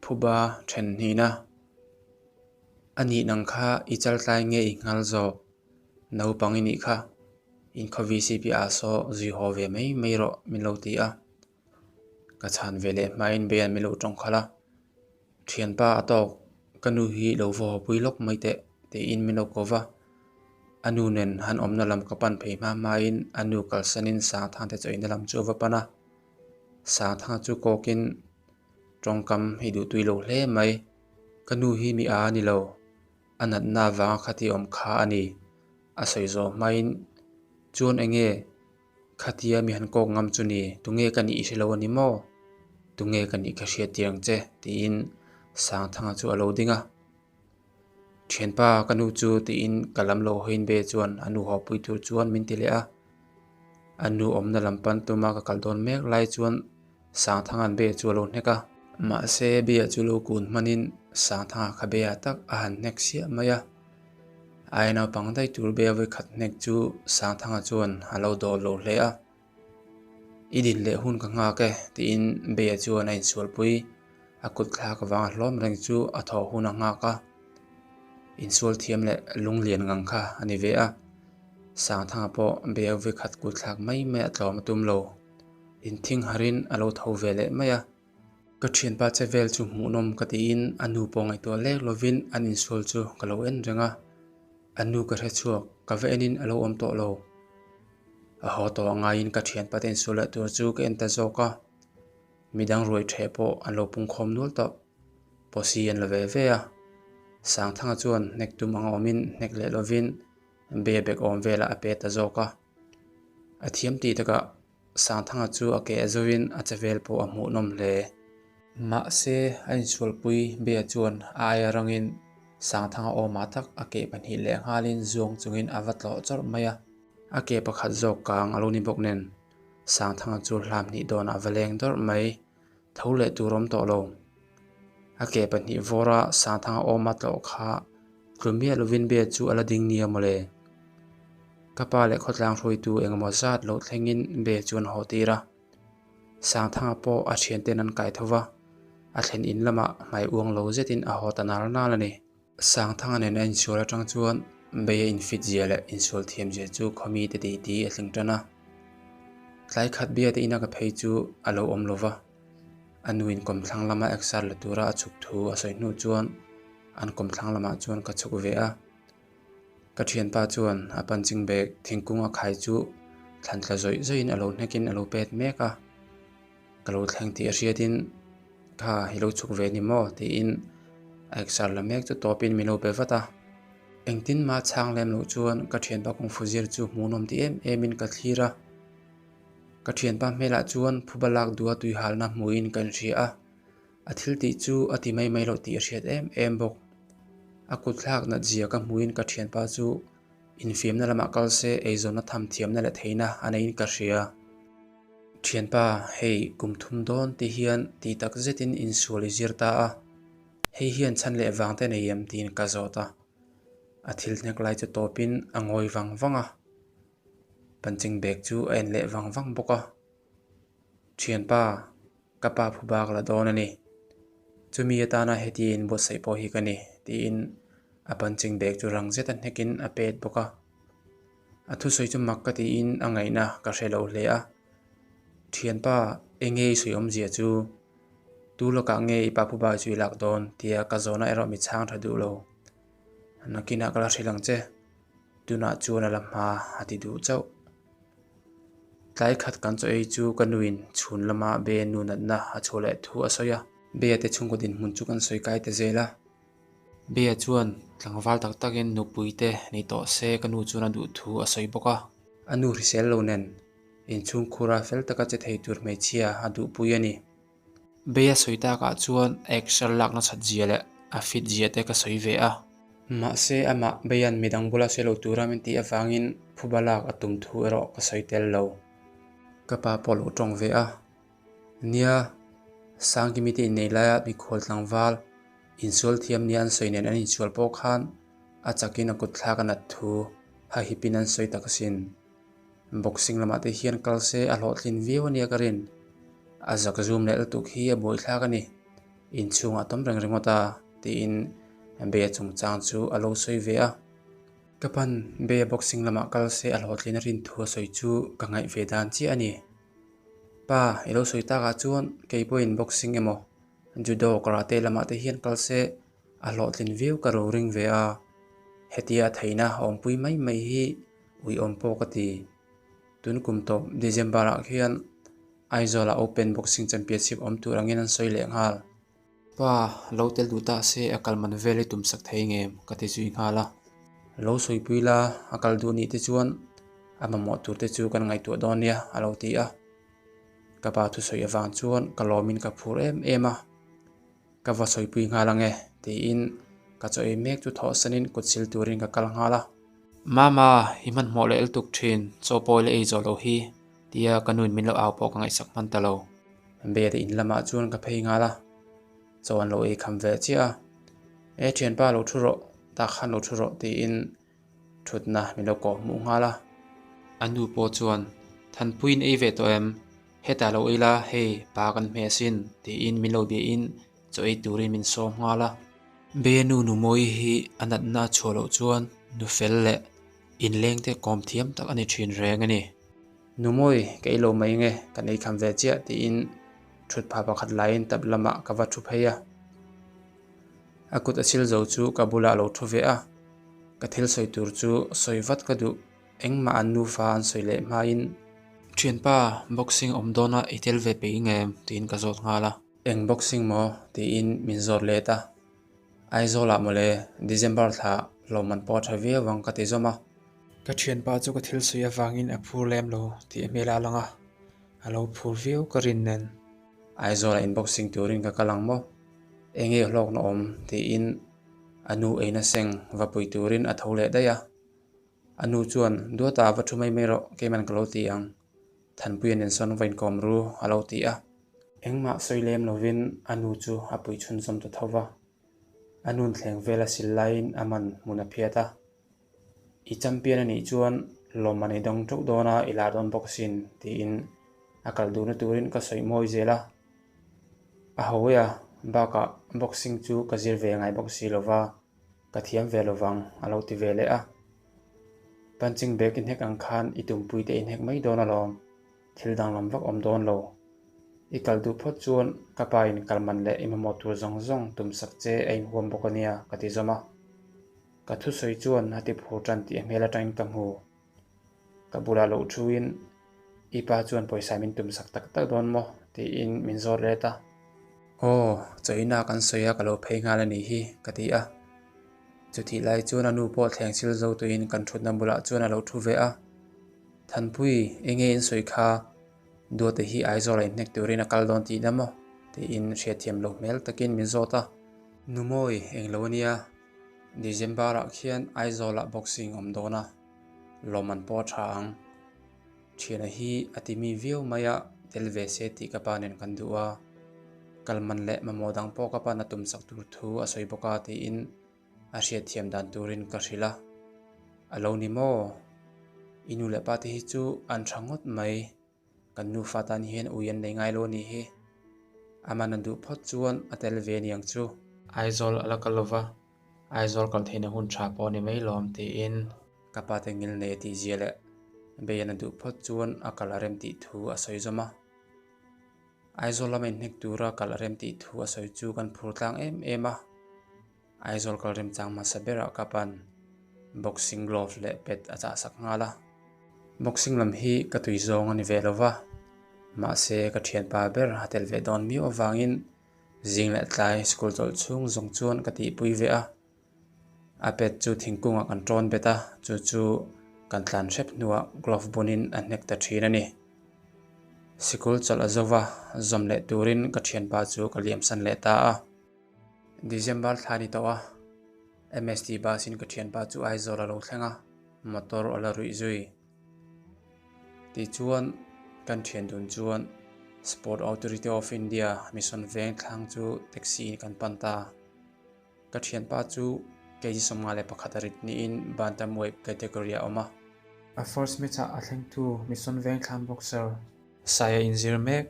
Phuba then hnihna a nih nang kha i chaltlai nge i nghal zawk? Naupang i nih kha, in khaw VCP ah saw zui haw ve mai mai rawh min lo ti a. Ka chhan ve leh hmain Beian min lo tawng khalh a, Thianpa a tawk, ka nu hi lo va haw pui lawk mai teh tiin min lo ko va. A nu nen han awmna lam ka pan phei hma hmain a nu kalsanin Sangthangte chawina lam chu a va pan a. Sangthanga chu kawkin tawngkam i duhtui lo hle mai, ka nu hi mi a a ni lo, a natna avanga khati awm kha a ni, a sawi zawh hmain chuan eng nge Khatia mi han kawk ngam chu ni, tunge ka nih i hre lo a ni maw? Tunge ka nih ka hriat tir ang che? tiin Sangthanga chu a lo ding a. Thianpa ka nu chu tiin ka lam lo hawiin be chuan a nu haw pui tur chuan min ti leh a. A nu awmna lam pan tuma ka kal dawn mek lai chuan Sangthanga'n be chu a lo hnek a. Mahse Bia chu lo kun hmanin Sangthanga kha Bea tak a han hnek siah mai a. Aia naupang daih tur bia vawikhat hnek chu Sangthanga chuan a lo dawl lo hle a. I din leh hun ka nghak e tiin Bia chuan a insualpui. A kut thlak avanga hlawm reng chu a thaw hun a nghak a. Insual thiam leh lunglian ngang kha a ni ve a. Sangthanga pawh Bia vawikhat kut thlak mai mai a tlawm a tum lo. Inthing harin a lo tho ve leh mai a. Ka thianpa che vel chu hmuhnawm ka tiin a nu pawh ngaihtuah lek lovin an insual chu ka lo en reng a, a nu ka hre chhuak, ka va enin a lo awm tawh lo. A haw tawh angaiin ka thianpa te insual leh tur chu ka en ta zawk a, midang ruai ṭheh pawh an lo pungkhawm nual tawh, pawsi an la ve ve a, Sangthanga chuan hnek tum anga awmin hnek leh lovin be bek awm velah a pe ta zawk a, a thiam tih takah Sangthanga chu a keh zoin a chevel pawh a hmuhnawm hle. Mahse, a insualpui Bia chuan a aia rangin Sangthanga awmah tak a keh pahnih leh nghalin zuang chungin a va tlawh chawrh mai a. A ke pakhat zawk kang a lo ni bawk nen, Sangthanga chu hlam hnih dawnah a va leng dawrh mai. Tho leh tur awm tawh lo. A ke pahnih vawra Sangthanga awma tlawh kha tlu miah lovin Bia chu a la ding nia mawle. Ka pa leh khawtlang hruaitu engemaw zat lo thlengin be chu an haw tir a. Sangthanga pawh a thianten an kai tho va, a thlen in lamah hmai uang lo zetin a haw ta nal nal a ni. Sangthanga nen a insual atang chuan bei a infit zia leh insual thiam zia chu khawmi te tih tih a thleng tan a. Tlai khat bia te ina ka phei chu a lo awm lo va, a nuin kawmthlang lama exer la tura a chhuk thu a sawi hnu chuan an kawmthlang lamah chuan ka chhuk ve a. Ka thianpa chuan a punching bag thingkung a khai chu thlan tla zawih zawihin a lo hnekin a lo pet mek a, ka lo thleng tih a hriatin kha i lo chhuk ve ni maw tiin a exer la mek chu tawpin min lo pe vat a. Engtin mah chhang lem loh chuan ka thianpa kungfu zir chu hmuhnawm ti em emin ka thlir a, ka thianpa hmelah chuan phuba lak duha tuihalna hmuhin ka inhria a. A thil tih chu a ti mai mai loh tih a hriat em em bawk. A kut thlak nat zia ka hmuhin ka thianpa chu infiamna lamah kal se eizawnna tham thiamna leh theihna a neiin ka hria. Thianpa, hei kum thum dawn ti hian ti tak zetin insual i zir ta a, hei hian chhan leh vang te nei em tiin ka zawt a. A thil hnek lai chu tawpin a ngawi vang vang a, punching bag chu a en leh vang vang bawk a. Thianpa, ka pa phu bak la dawn a ni. Chumi atana heti inbuatsaih pawh hi ka ni, tiin a punching bag chu rang zeta hnekin a pet bawk a. A thusawi chu mak ka tiin a ngaihna ka hre lo hle a. Thianpa, eng nge i sawi awmzia chu? Tu lawkah nge i pa phu bak chu i lak dawn? tia ka zawhna erawh mi chhang tha duh lo. Nakinah ka la hrilh ang che, tunah chuan a la hma a ti duh chauh. Tlai khat kan chaw ei chu ka nuin chhun lama Be nu natna a chhuah leh thu a sawi a. Bea te chhungkaw dinhmun chu kan sawi kai ta zel a. Bea chuan tlangval tak takin nupui te nei tawh se ka nu chuan a duh thu a sawi bawk a. A nu hrisel lo nen inchhungkhura fel taka che thei tur hmeichhia a duhpui a ni. Bei a sawi takah chuan a exer lak nasat zia leh a fit zia te ka sawi ve a. Mahse amah Beia'n midang bula sawi lo tura min tih avangin phuba lak a tum thu erawh ka sawi tel lo. Ka pa pawh a lo tawng ve a. Nia, Sangkimi te innei laia mikhual tlangval insual thiam nia an sawi nen an insual pawh khan a chakin a kut thlak a nat thu hahipin an sawi tak asin. Boxing lamah te hian kal se a hlawhtlin viau a nia ka rin. A zak zum leh lutuk hi a buaithlak a ni. Inchhungah tawm reng ringawt a, tiin Bea chungchang chu a lo sawi ve a. Ka pan Bea boxing lamah kal se a hlawhtlin a rin thu a sawi chu ka ngaih ve dan chiah a ni. Pa, i lo sawi takah chuan kei pawhin boxing emaw judo, karate lamah te hian kal se a hlawhtlin viau ka ro ring ve a. Hetia a theihna a awmpui mai mai hi uiawm pawh ka ti. Tun kum tawp December ah khian Aizawl ah Open Boxing Championship awm tur angin an sawi leh nghal. Pa, lo tel duh ta se a kal man vel i tum sak thei ngem? ka ti zui nghal a. Lo sawipui la, a kal duh nih te chuan a mamawh tur te chu kan ngaihtuah dawn nia a lo ti a. Ka pa thusawi avang chuan ka lawmin ka phur em em a. Ka va sawipui nghal ang e, tiin ka chaw ei mek chu thawhsanin kut sil turin ka kal nghal a. Mama, i hmanhmawh leh lutuk thin, chaw pawh i la ei zawh loh hi, tia ka nuin min lo au pawh ka ngaihsak hman ta lo. Bed in lamah chuan ka phei nghal a, chaw an lo ei kham ve chiah a. E thianpa lo thu rawh, tah khan lo thu rawh, tiin thutna min lo kawh hmuh nghal a. A nu pawh chuan, Thanpuiin ei ve tawh em? Hetah lo ei la, hei pa kan hmeh asin, tiin min lo biahin chaw ei turin min sawm nghal a. Be nu nu Mawi hi a natna a chhuah loh chuan nu fel leh inlengte kawm thiam tak a ni thin reng a ni. Nu Mawi, ka ei lo mai nge, kan ei kham ve chiah, tiin thutphah pakhat laiin tap lamah ka va thu phei a. A kut a sil zo chu ka bulah a lo thu ve a, ka thil sawi tur chu sawi vat ka duh. Engmah an nufa an sawi leh hmain. Thianpa, boxing awm dawna i tel ve peih ngem? tiin ka zawt nghal a. Eng boxing maw? tiin min zawt let a. Aizawlah mawle, December thla hlawm an pawh a tha viau ang ka ti zawm a. Ka thianpa chu ka thil sawi avangin a phur lem lo tih a hmel a lang a, a lo phur viau ka rin nen. Aizawlah in boxing turin ka kal ang maw? Enge hlawkna awm? tiin a nu eina seng va pui turin a tho leh daih a. A nu chuan, Duata va thu mai mai rawh, keiman ka lo ti ang. Thanpuia nen sawn va inkawm ru, a lo ti a. Engmah sawi lem lovin a nu chu a pui chhunzawm ta tho va. A nun thleng vel a sil laiin a man hmun a phiat a. I champion a nih chuan lawm an i dawng teuh dawn a, i lar dawn bawk asin, tiin a kal duhna turin ka sawi mawi zel a. A ho e a, bakah boxing chu ka zir ve ngai bawk si lo va. Ka thiam ve lo vang, a lo ti ve leh a. Punching bag i hnek ang khan i tumpui te i hnek mai dawn alawm, thil danglam vak awm dawn lo. I kal duh phawt chuan ka pa in kal man leh i mamawh tur zawng zawng tumsak che a inhuam bawk a nia, ka ti zawm a. Ka thusawi chuan a ti phur tan tih a hmel atangin ka hmu. Ka bulah loh thuin i pa chuan pawisa min tumsak tak tak dawn maw? tiin min zawt let a. Aw, chawina kan sawi a ka lo phei nghal a nih hi, ka ti a. Chutih lai chuan a nu pawh thleng sil zo tuin kan thutna bulah chuan a lo thu ve a. Thanpui, enge in sawi kha? Duate hi Aizawl a inhnek turin a kal dawn tihna maw? tiin hriatthiam loh hmel takin min zawt a. Nu Mawi, englo a nia, December-ah khian Aizawlah boxing awm dawn a. Lawmman pawh a tha ang. Thiana hi a ti mi viau mai a, tel ve se tih ka pa nen kan duh a. Kalman leh mamawh dang pawh ka pa'n a tum sak tur thu a sawi bawk a tiin a hriatthiam dan turin ka hrilh a. A lo ni maw? I nu leh pa te hi chu an tha ngawt mai. Kan nufa tan hian ui an nei ngai lo a nih hi. A man a duh phawt chuan a tel ve aniang chu. Aizawl a la kal lova, Aizawl kal theihna hun tha pawh a ni mai lawm tiin ka pa te ngil nei a tih zia leh Beian a duh phawt chuan a kal a rem tih thu a sawi zawm a. Aizawl lama inhnek tura kal a rem tih thu a sawi chu kan phur tlang em em a. Aizawl kal remchang hmasa berah ka pan boxing glove leh pad a chah sak nghal a. Boxing lam hi ka tui zawng a ni ve lo va, mahse ka thianpa ber a tel ve dawn miau avangin zing leh tlai school chawlh chhung zawng chuan ka tihpui ve a. A pad chu thingkungah kan tawn bet a, chu chu kan tlan hrep hnuah glove bunin a hnek ta thin a ni. Sikul chawlh a zo va, zawm leh turin ka thianpa chu ka liamsan leh ta a. December thla ni tawh a, MST bus in ka thianpa chu Aizawl a lo thleng a, motor a la ruih zui. Tichuan kan thian dun chuan Sport Authority of India Mission veng thlang chu taxi in kan pan ta. Ka thianpa chu kg 51 a rit niin bantamweight category ah a awm a. A first match ah a thlengtu Mission veng thlang boxer Saia inzir mek,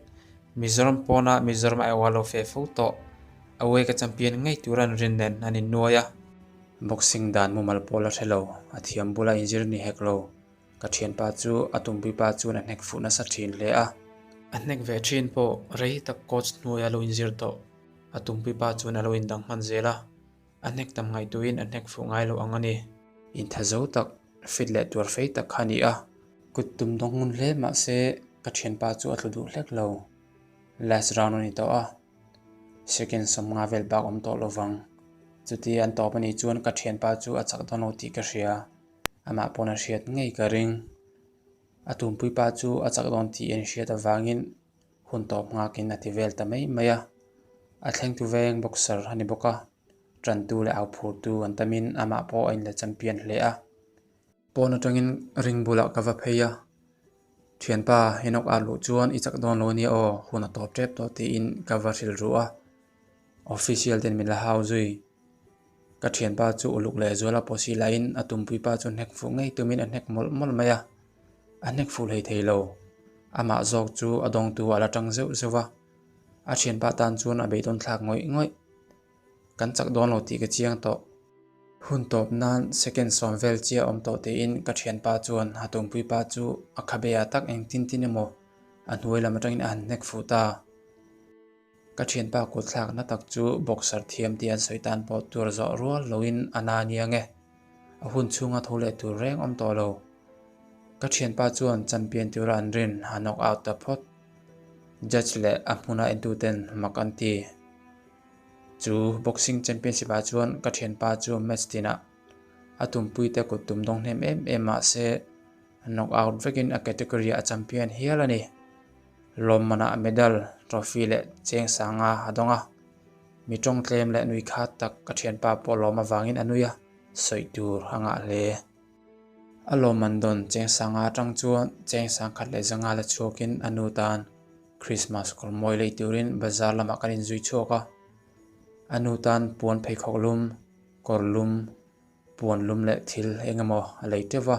Mizoram pawna Mizoram aiawha lo fe fo tawh. Away ka champion ngei tur an rin nen an innuai a. Boxing dan mumal pawh la hre lo, a thiam bula inzir ni hek lo. Ka thianpa chu a tumpuipa chuan a hnek fuh nasa thin hle a. A hnek ve thin pawh rei tak coach hnuaia lo inzir tawh. A tumpuipa chuan a lo indang hman zel a. A hnek tam ngaihtuahin a hnek fuh ngai lo ang a ni. Intha zo tak, fit leh tuar fei tak kha a ni a. Kut tum dawng ngun hle mah se ka thianpa chu a tlu duh hlek lo. Last round a ni tawh a. Second sawmnga vel bak awm tawh lovang. Chuti an tawp a nih chuan ka thianpa chu a chak dawn lo tih ka hria. Amah pawn a hriat ngei ka ring. A tumpuipa chu a chak dawn tih an hriat avangin hun tawp nghakin a ti vel ta mai mai a. A thlengtu veng boxer a ni bawk a, tantu leh au phurtu an tamin amah pawh a inla champion hle a. Pawn atangin ring bulah ka va phei a, Thianpa, i nawk at luh chuan i chak dawn lo ania aw, hun a tawp tep tawh tiin ka va hrilh ruh a. Official ten min la hau zui. Ka thianpa chu uluk leh zual a pawh si lahin a tumpuipa chu hnek fuh ngei tumin a hnek mawlh mawlh mai a, a hnek fuh hlei thei lo. Amah zawk chu a dawngtu a la tang zeuh zeuh va, a thianpa tan chuan a beidawn thlak ngawih ngawih. Kan chak dawn lo tih ka chiang tawh. Hun tawp nan second sawm vel chiah awm tawh tiin ka thianpa chuan a tumpuipa chu a khabe ah tak engtin tin emaw a hnuai lam atangin a han hnek fuh ta. Ka thianpa kut thlakna tak chu boxer thiam tih an sawi tan pawh tur zawh rual loin a na aniang e. A hun chhunga tho leh tur reng awm tawh lo. Ka thianpa chuan champion tura an rin a knock out ta phawt. Judge leh a hmuna entuten mak an ti. Chu boxing championship ah chuan ka thianpa chu match tinah a tumpuite kut tum dawng hnem em em mahse knock out vekin a category ah a champion hial a ni. Lawmmanah medal, trophy leh cheng sanga a dawng a. Mi tawng tlem leh nui khat tak ka thianpa pawh lawm avangin a nui a, sawi tur a ngah hle. A lawmman dawn cheng sanga atang chuan cheng sangkhat leh zanga la chhuakin a nu tan Christmas kawr mawi lei turin bazar lamah kan inzui chhuak a. A nu tan puan pheikhawk lum, kawr lum, puan lum leh thil eng emaw a lei teuh va.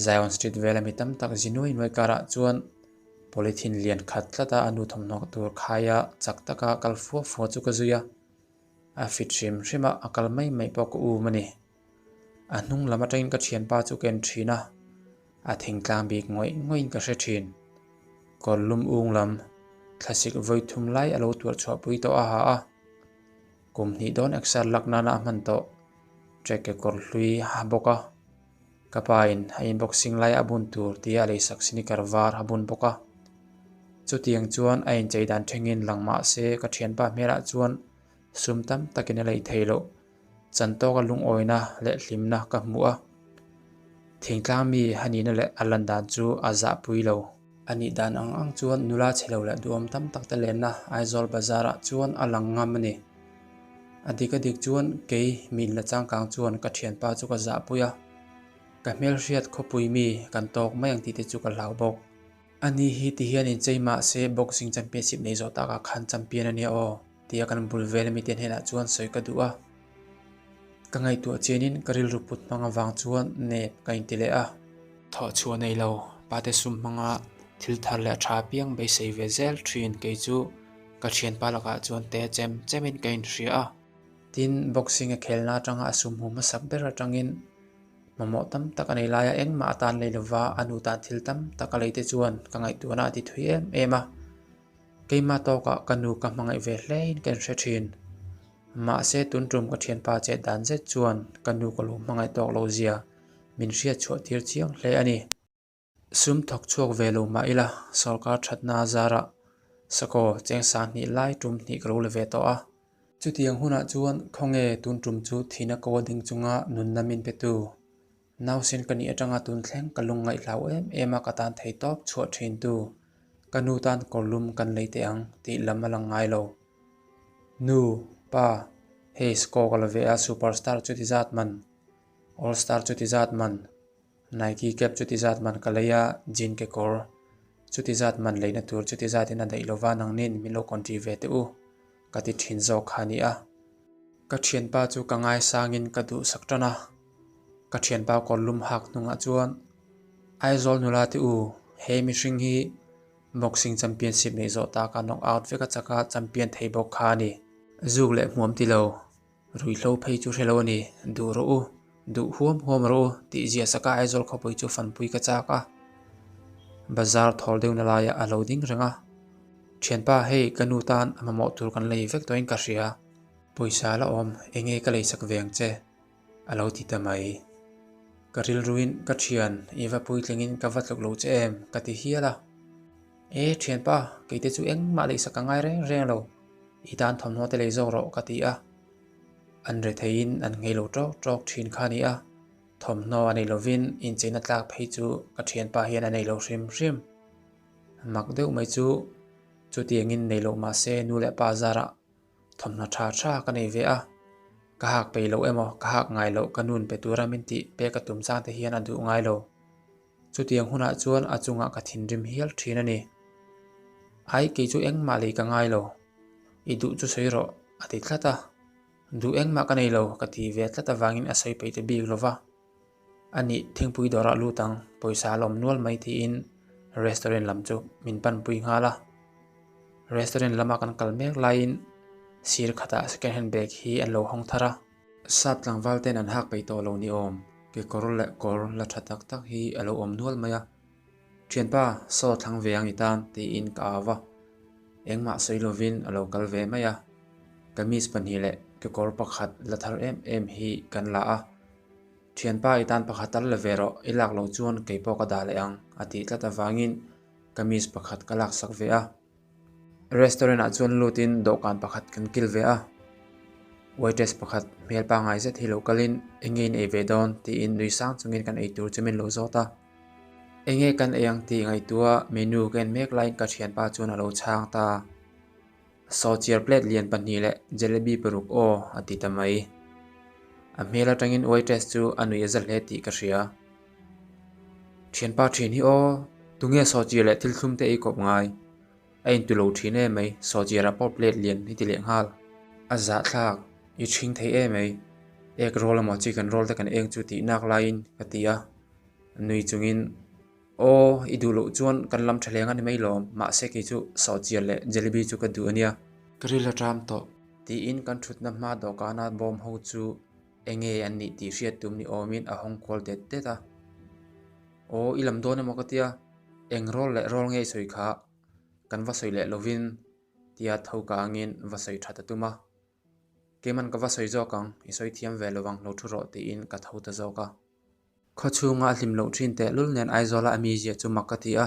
Zion Street vela mi tam tak zi nuai nuai karah chuan polythene lian khat tlata a nu thawmhnaw tur khaia chak taka kal fua fua chu ka zui a, a fit hrim hrim a, a kal mai mai pawh ka um a ni. A hnung lam atangin ka thianpa chu ka en thin a, a thingtlang bik ngawih ngawih in ka hre thin. Kawr lum ung lam thlasik vawi thum lai a lo tuar chhuahpui tawh a ha a, kum hnih dawn exer lak nana a hman tawh track kekawr hlui a ha bawk a. Ka pa in a inboxing lai a bun tur tia a leisak sneaker var a bun bawk a. Chutiang chuan a inchei dan thengin lang mah se ka thianpa hmelah chuan sum tam takin a lei thei loh. Chan tawka lungawina leh hlimna ka hmu a. Thingtlang mi a nihna leh a lan dan chu a zahpui lo. A nih dan ang ang chuan nula chhe lo leh duhawm tam tak te lenna Aizawl bazar ah chuan a lang ngam a ni. A dik a dik chuan kei mi inla changkang chuan ka thianpa chu ka zahpui a, ka hmelhriat khawpui mi kan tawk mai ang tih te chu ka hlau bawk. A ni hi ti hian inchei mah se boxing championship nei zawh takah khan champion a nia aw tia kan bul vel ami te hnenah chuan sawi ka duh a. Ka ngaihtuah chianin ka rilru put hmang avang chuan nep ka inti leh a. Thawhchhuah nei lo, pate sum hmanga thil thar leh a tha apiang beisei ve zel thin kei chu ka thianpa lakah chuan te chem chemin ka inhria a. Tin, boxing a khelna atanga a sum hmu hmasak ber atangin mamawh tam tak a nei laia engmah a tan lei lova a nu tan thil tam tak a lei te chuan ka ngaihtuahna a ti thui em em a. Keimah tawkah ka nu ka hmangaih ve hlein ka inhre thin. Mahse tun tum ka thianpa chet dan zet chuan ka nu ka lo hmangaih tawk lo zia min hriat chhuah tir chiang hle a ni. Sum thawk chhuak ve lo mah ila sawrkar thatna zarah sakaw cheng 2000 lai tum hnih ka lo la ve tawh a. Chutiang hunah chuan khawnge tun tum chu thihna ko a ding chunga nunna min petu Nausen ka nih atanga tun thleng ka lung ngaih hlau em em a ka tan thei tawp chhuah thin tu ka nu tan kawr lum kan lei teh ang tih lam a lang ngai lo. Nu, pa, hei score ka la ve a superstar chu ti zat man, all star chu ti zat man, Nike cap chu ti zat man ka lei a jean kekawr chu ti zat man leina tur chu ti zat in a daih lova nangnin min lo conti ve teh u ka ti thin zawk kha a ni a. Ka thianpa chu ka ngaisangin ka duhsak tan a, ka thianpa kawr lum hak hnungah chuan Aizawl nula te u, he mihring hi boxing championship neih zawh taka knock out vek a chak a, champion thei bawk kha a ni. Zuk leh hmuam ti lo, ruihhlo phei chu hre lo a ni, duh rawh u, duh huam huam rawh u tih zia saka Aizawl khawpui chu fanpui ka chak a. Bazar thawl deuhna laiah a lo ding reng a. Thianpa, hei ka nu tan a mamawh tur kan lei vek tawhin ka hria. Pawisa la awm, enge ka leisak ve ang che? A lo ti ta mai. Ka rilruin ka thian, i va puitlingin ka va tluk lo che em? ka ti hial a. E thianpa, keite chu engmah leisak ka ngai reng reng lo, i tan thawmhnaw te lei zawk rawh ka ti a. An retheiin an nghei lo tawk tawk thin kha a ni a, thawmhnaw a nei lovin incheina tlak phei chu ka thianpa hian a nei lo hrim hrim. Mak deuh mai chu chutiangin nei loh mahse nu leh pa zarah Thawmhnaw tha tha ka nei ve a, ka hak peih loh emaw ka hak ngai loh ka nun pe tura min tih pek a tum chang te hian a duh ngai lo. Chutiang hunah chuan a chungah ka thinrim hial thin a ni. Ai kei chu engmah lei ka ngai lo, i duh chu sawi rawh a ti tlat a, duh engmah ka nei lo ka ti ve tlat avangin a sawi peih ta bik lo va. A nih thingpui dawrah lut ang, pawisa a lawm nual mai tiin restaurant lam chu min panpui nghal a. Restaurant lama kan kal mek laiin sir khatah second hand bag hi an lo hawng thar a. Sap tlangval ten an hak peih tawh lo ni awm, kekawr leh kawr la tha tak tak hi a lo awm nual mai a. Thianpa, saw thlang ve ang i tan tiin ka au va. Engmah sawi lovin a lo kal ve mai a. Kamis pahnih leh kekawr pakhat la thar em em hi kan la a. Thianpa i tan pakhat tal la ve rawh, i lak loh chuan kei pawh ka dah leh ang, a tih tlat avangin kamis pakhat ka laksak ve a. Restaurant ah chuan lutin dawhkan pakhat kan kil ve a. Waitress pakhat hmel pangngai zet hi lo kalin enge in ei ve dawn tiin nui sang chungin kan ei tur chu min lo zawt a. Enge kan ei ang tih ngaihtuah menu ka en mek laiin ka thianpa chuan a lo chhang ta. Sawchiar plate lian pahnih leh jalebi paruk aw a ti ta mai. A hmel atangin waitress chu a nuih a za hle tih ka hria. Thianpa thin hi aw, tunge sawchiar leh thil thlum te ei kawp ngai? A intu lo thin em mai, sawchiarah pawh plate lian hi ti leh nghal. A zahthlak, i thing thei em mai. Egg roll emaw chicken roll te kan eng chu tih nak laiin ka ti a, nui chungin. Aw, i duh loh chuan kan lam tha hleng a ni mai lawm, mahse kei chu sawhchiar leh jalebi chu ka duh a nia. Ka ril a ṭam tawh. Tiin kan ṭhutna hma dawhkana bawm ho chu enge an nih tih hriat tum ni awmin a hawng kual det det a. Aw, i lam dawn emaw ka tia, eng rawl leh rawl nge i sawi kha? Kan va sawi leh lovin tia tho kangin va sawi ṭhat a tum a. Keiman ka va sawi zawk ang, i sawi thiam ve lovang lo ṭhu rawh tiin ka tho ta zawk a. Khaw chhunga a hlim loh thin tehlul nen Aizawla a mizia chu mak ka ti a,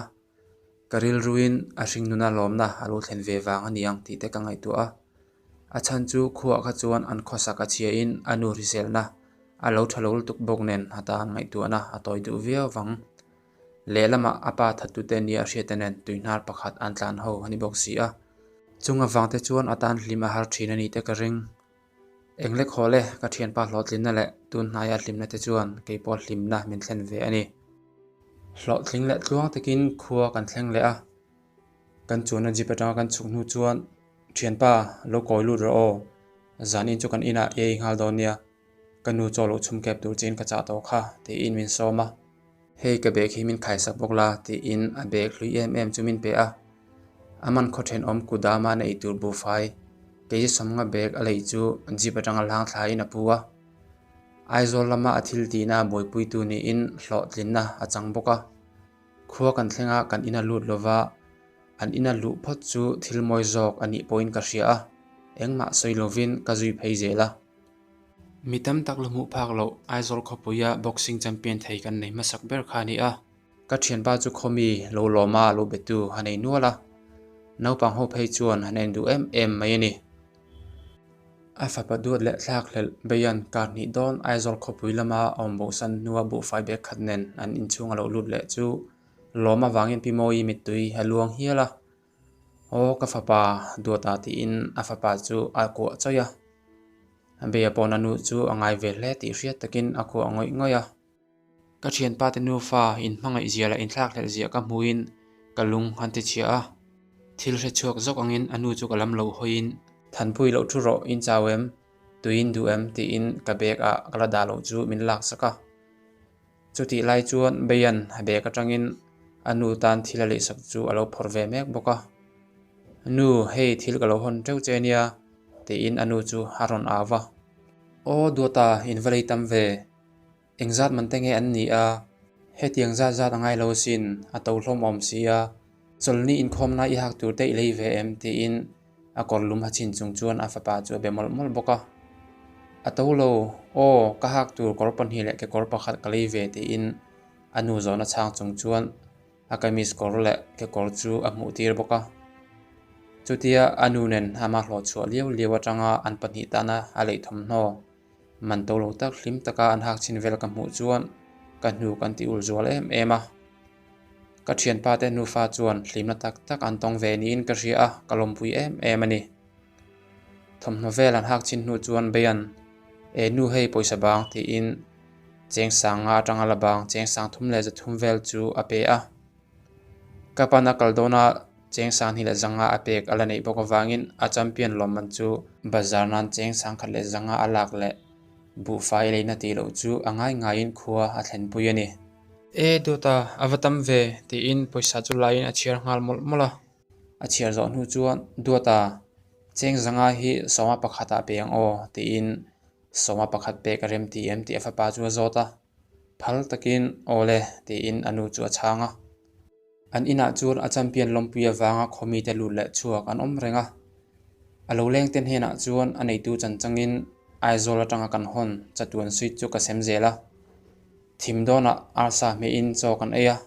ka rilruin a hringnuna lawmna a lo thlen ve vang a ni ang tih te ka ngaihtuah a. A chhan chu khuaah kha chuan an khawsak a chhiain a nu hriselna a lo tha lo lutuk bawk nen a tan ngaihtuahna a tawi duh viau vang. Lehlamah a pa thattute nia a hriatte nen tuihnar pakhat an tlan ho a ni bawk si a. Chung avangte chuan a tan hlim a har thin a ni te ka ring. Englek haw le, ka thianpa hlawhtlinna leh tun hnaia hlimna te chuan kei pawh hlimna min thlen ve a ni. Hlawhtling leh tluang takin khua kan thleng leh a, kan chuanna jeep atanga kan chhuk hnu chuan thianpa lo kawi lut rawh aw, zanin chu kan inah i ei nghal dawn nia, ka nu chaw lo chhum kep tur chiin ka chah tawh kha tiin min sawm a. Hei ka bag hi min khaisak bawk la tiin a bag hlui em em chu min pe a. A man khaw thenawm kudama na eitur buhfai kei sawmnga bag a lei chu jeep atanga hlang thlaiin a pu a. Aizawl lama a thil tihna a buaipuitu niin hlawhtlinna a chang bawk a. Khua kan thleng a kan ina lut lova an ina luh phawt chu thil mawi zawk a nih pawhin ka hria a, engmah sawi lovin ka zui phei zel a. Mi tam tak la hmuh phak loh Aizawl khawpuia boxing champion thei kan nei hmasak ber kha a ni a. Ka thianpa chu khawmi lo lawma lo betu a nei nual a, naupang ho phei chuan an en duh em em mai a ni. A fapa duat leh thlak hlelh Beian kar hnih dawn Aizawl khawpui lama a awm bohsan hnua buhfai bag khat nen an inchhung a lo lut leh chu lawm avangin Pi Mawii mittui a luang hial a. Aw ka fapa duata tiin a fapa chu a kuah chawih a, Beia pawn a nu chu a ngai ve hle tih hriat takin a kuah ngawih ngawih a. Ka thianpa te nufa inhmangaih zia leh inthlakhlelh zia ka hmuhin ka lung han ti chhia a, thil hre chhuak zawk angin a nu chu ka lam lo hawiin. Thanpui loh thu rawh in chau em, tuiin duh em tiin ka bag ah ka la dah loh chu min laksak a. Chutih lai chuan Beian a bag atangin a nu tan thil a lehsak chu a lo phawrh ve mek bawk a. Nu, hei thil ka lo hawn teuh che nia, tiin a nu chu a rawn au va. Aw Duata, in va lei tam ve. Engzat man te nge an nih a? Hetiang zat zat a ngai lo asin, a to hlawm awm si a. Chawlhni inkhawmna i hak tur te i lei ve em? tiin a kawr lum ha chhin chung chuan a fapa chu a be mawlh mawlh bawk a. A to lo, aw, ka hak tur kawr pahnih leh kekawr pakhat ka lei ve tiin a nu zawhna chhang chung chuan a kamis kawr leh kekawr chu a hmuh tir bawk a. Chutia a nu nen ama hlawh chhuah liau liau atanga an pahnih tana a lei thawmhnaw man to lo tak hlim taka an hak chhin vel ka hmuh chuan ka hnuk an ti ul zual em em a. Ka thianpa te nufa chuan hlimna tak tak an tawng ve niin ka hria a, ka lawmpui em em a ni. Thawmhnaw vel an hak chhin hnu chuan Beian, E nu hei pawisa bang tiin cheng sanga atanga la bang cheng sang thum leh zathum vel chu a pe a. Ka pan a kal dawna cheng sang hnih leh zanga a pek a la neih bawk avangin a champion lawmman chu bazar nan cheng sang khat leh zanga a lak leh buhfai leina tih loh chu a ngai ngaiin khua a thlenpui a ni. E Dawta, a va tam ve, tiin pawisa chu laiin a chhiar nghal mawlh mawlh a. A chhiar zawh hnu chuan, Duata, cheng zanga hi sawma pakhatah pe ang aw, tiin sawma pakhat pek a rem ti em tih a fapa chu a zawt a. Phal takin, Aw le, tiin a nu chu a chhang a. An inah chuan a champion lawmpui avanga khawmite lut leh chhuak an awm reng a. A lo lengte hnenah chuan a neitu chan changin Aizawl atanga kan hawn chatuan suite chu ka sem zel a. Thim dawnah arsa hmehin chaw kan ei a.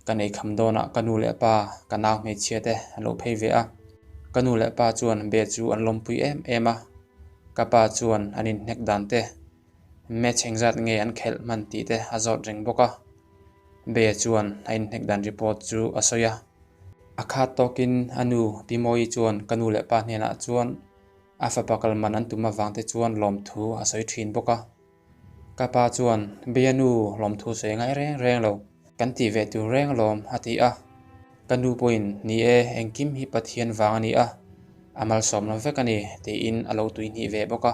Kan ei kham dawnah ka nu leh pa, ka nau hmeichhia te an lo phei ve a. Ka nu leh pa chuan be chu an lawmpui em em a. Ka pa chuan an inhnek dan te, match engzat nge an khelh hman tih te a zawt reng bawk a. Bea chuan a inhnek dan report chu a sawi a. A khat tawkin a nu Pi Mawi chuan ka nu leh pa hnenah chuan a fapa kal man an tum avang te chuan lawmthu a sawi thin bawk a. Ka pa chuan Bea nu lawmthu sawi ngai reng reng lo, kan tih ve tur reng alawm a ti a. Ka nu pawhin ni e, engkim hi Pathian vang a ni a, a malsawmna vek a ni tiin a lo tuihnih ve bawk a.